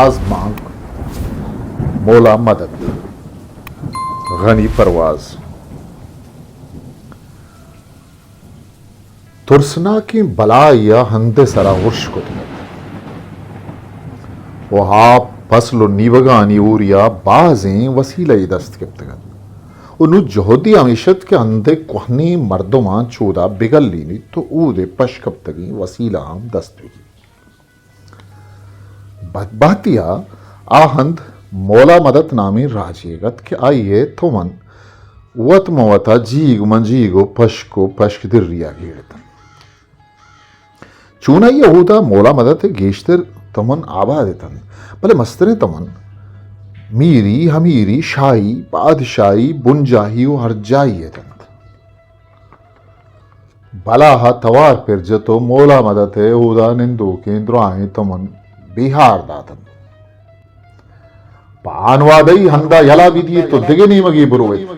آزمانک، مولا مدد، غنی پرواز۔ ترسناکیں بلائے ءَ ہند ءِ سرا ارش کتگ ات و آ پسل و نیوگانی ہوریا بازیں وسیلہ یے دست گپتگ ات و نوں جہدے ہمیش ات کہ ہند ءِ کوہنیں مردماں چودا بگلینیت و اود ءِ پشکپتگیں وسیلہ ہم دست بگیت۔ بدبہتی ءَ آ ہند مولا مدت نامیں راجیگ ات کہ آئی ءِ تمن وت ماں وتا جیگ من جیگ و پشک و پشک دریا گیڑ اتنت۔ چونائی ءَ اودا مولا مدت ءِ گیشتر تمن آباد اتنت، بلے مستریں تمن میری، ہمیری، شاہی، بادشاہی، بنجاہی و ہرجاہی اتنت۔ بلاہ ءَ توار پر جت و مولا مدت ءِ اودا نندوکیں دراہیں تمن بیہار داتنت۔ پہ آنوادئی ہندا یلا بدیت و دگہ نیمگے برویت۔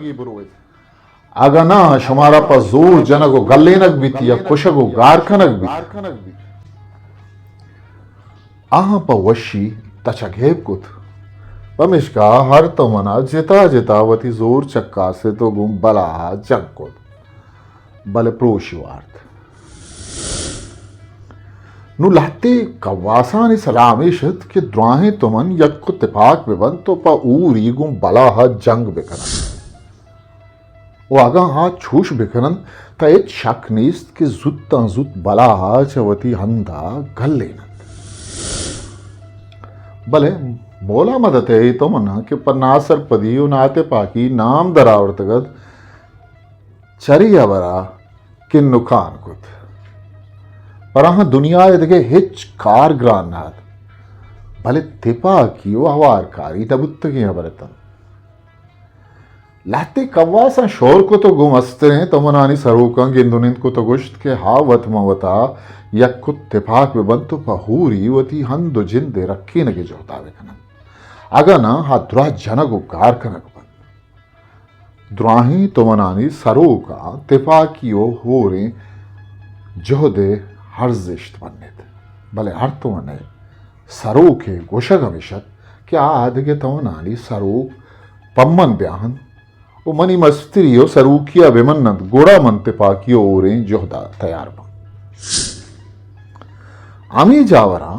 اگاں ناں شمارا پہ زور جنگ و گلینگ بیت یا کشگ و گار کنگ بیت۔ آہاں پہ وشی تچگ ہیب کت، پمیشکا ہر تمنا جتا جتا وتی زور چکاست و گوں بلاہ ءَ جنگ کت، بلے پروشی وارت۔ نوں لہتے کواسانی سلاہ ہمیش ات کہ دراہیں تمن یک و تپاک بہ بنت و پہ ہوری گوں بلاہ ءَ جنگ بہ کننت۔ و اگاں آ چوش بہ کننت، تہ ہچ شک نیست کہ زوتاں زوت بلاہ ءَ چہ وتی ہند ءَ گلیننت۔ بلے مولا مدت ءِ اے تمنا کہ پہ ناسرپدی و ناتپاکی نام در آورتگ ات، چرے ہبر ءَ کن و کان کت۔ پر آہاں دنیا ءِ دگہ ہچ کار گران نہ ات، بلے تپاکی و ہوارکاری نہ بوتگیں ہبر اتنت۔ لہتے کواساں شور کت و گوں مستریں تمنانی سروکاں گند و نند کت و گوشت کہ ہا وت ماں وتا یک و تپاک بہ بنت و پہ ہوری وتی ہند و جند ءِ رکینگ ءِ جہد ءَ بہ کننت، اگاں ناں ہا دراہ جنگ و گار کنگ بنت۔ دراہیں تمنانی سروکاں تپاکی و ہوریں جہد ءِ ارزشت منت، بلے ہر تمن ءِ سروک ءِ گوشگ ہمیش ات کہ آ دگہ تمنانی سروک پہ من بیاہنت و منی مستری و سروکی ءَ بہ مننت، گڑا من تپاکی و ہوریں جہد ءَ تیار باں۔ ہمے جاوراں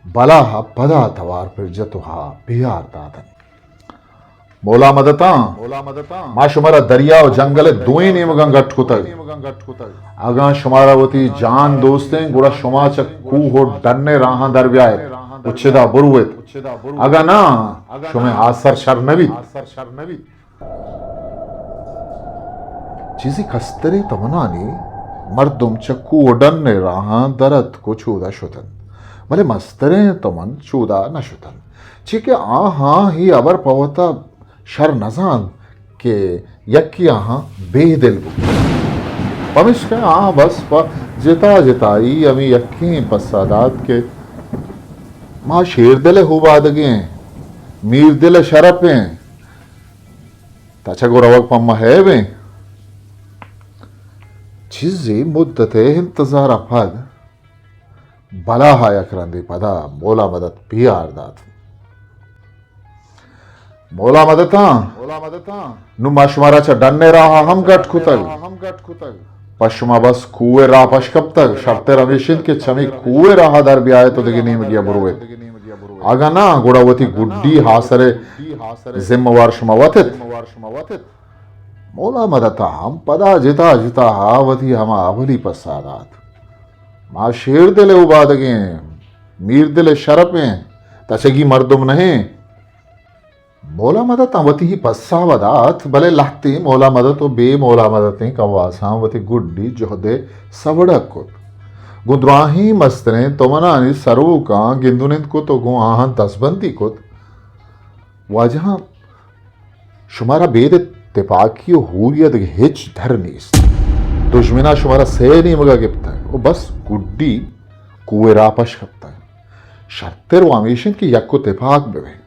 بلاہ ءَ پدا توار پر جت و ہا بیہار داتنت۔ مولا مدتاں، ما شمارا دریا و جنگل ءِ دوئیں نیمگاں گٹ کتگ۔ اگاں شمارا وتی جان دوستیں، گڑا شما چہ کوہ و ڈن ءِ راہاں در بیائیت و چدا برویت۔ اگاں ناں، شمئے آسر شر نہ بیت۔ چیزے کستریں تمنانی مردم چہ کوہ و ڈن ءِ راہاں در اتک و چودا شتنت، بلے مستریں تمن چودا نہ شتنت، چی کہ آہاں اے ہبر پہ وتا شر نہ زانت کہ یکے آہاں بے دل بوت۔ پمیشکا آہاں بس پہ جتا جتائی ہمے یکیں پسہ دات کہ ما شیردل ءِ ہوبادگیں، میردل ءِ شرپیں، تچگ و روگ پہ ما ہیبیں۔ چیزے مدت ءِ انتظار ءَ پد بلاہ ءَ یک رندے پدا مولا مدت بیہار دات۔ مولا مدتاں، نوں ما شمارا چہ ڈن ءِ راہ ءَ ہم گٹ کتگ۔ پہ شما بس کوہ ءِ راہ پش کپتگ۔ شرتر ہمیش انت کہ چمے کوہ ءِ راہ ءَ در بیایت و دگہ نیمگے ءَ برویت۔ اگاں ناں، گڑا وتی گڈی ہاسر ءِ ذمہ وار شما وت ات۔ مولا مدتاں ہم پدا جتا جتا ہا وتی ہما اولی پسہ دات۔ ما شیردل ءِ اوبادگیں، میردل ءِ شرپیں، تچگی مردم نہ ایں۔ مولا مدتاں وتی پسہ و دات، بلے لہتیں مولا مدت و بے مولا مدتیں کواساں وتی گڈی جہد ءِ سوڑگ کت۔ گوں دراہیں مستریں تمنانی سروکاں گند و نند کت و گوں آہاں دزبندی کت۔ واجہاں، شمارا بید تپاکی و ہوری ءَ دگہ ہچ در نیست۔ دژمن ءَ شمارا سئے نیمگ ءَ گپتگ و بس گڈی کوہ ءِ راہ پش کپتگ۔ شرتر و ہمیش انت کہ یک و تپاک بہ بئے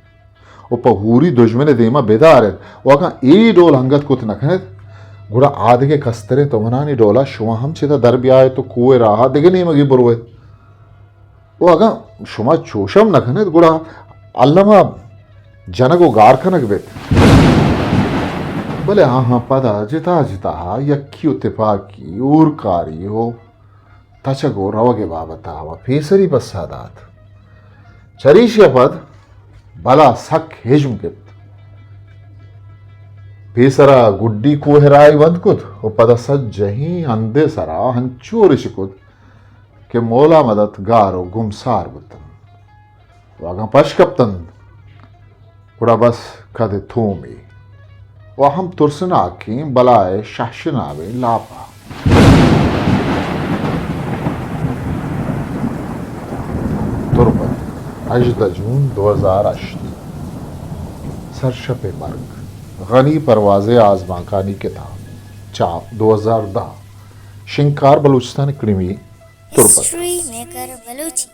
و پہ ہوری دژمن ءِ دیم ءَ بدار ات و اگاں اے ڈول ہنگت کت نہ کن ات، گڑا آ دگہ کستریں تمنانی ڈول ءَ شما ہم چدا در بیایت و کوہ ءِ راہ ءَ دگہ نیمگے برویت۔ و اگاں شما چوشم نہ کنیت، گڑا الم ءَ جنگ و گار کنگ بیت۔ بلے آہاں پدا جتا جتا یکی و تپاکی، ہورکاری و تچگ و روگ ءِ بابت ءَ ہما پیسری پسہ دات۔ چریشی ءَ پد بلا سک ہژم گپت۔ پیسرا گڈی کوہ ءِ راہی بند کت و پدا سجہیں ہند ءِ سرا ہنچو رش کت کہ مولا مدت گار و گمسار بوتنت و اگاں پش کپتنت، گڑا بس کد ءِ تومے و ہم ترسناکیں بلا ءِ شہشنابیں لاپا۔ تربت، ہژدہ جون دو ہزار ہشت۔ سرشپ ءِ مرگ، غنی پرواز ءِ آزمانکانی کتاب، چاپ دو ہزار دہ، شنگکار بلوچستان اکیڈمی، تربت۔ ہسٹری میکر بلوچی۔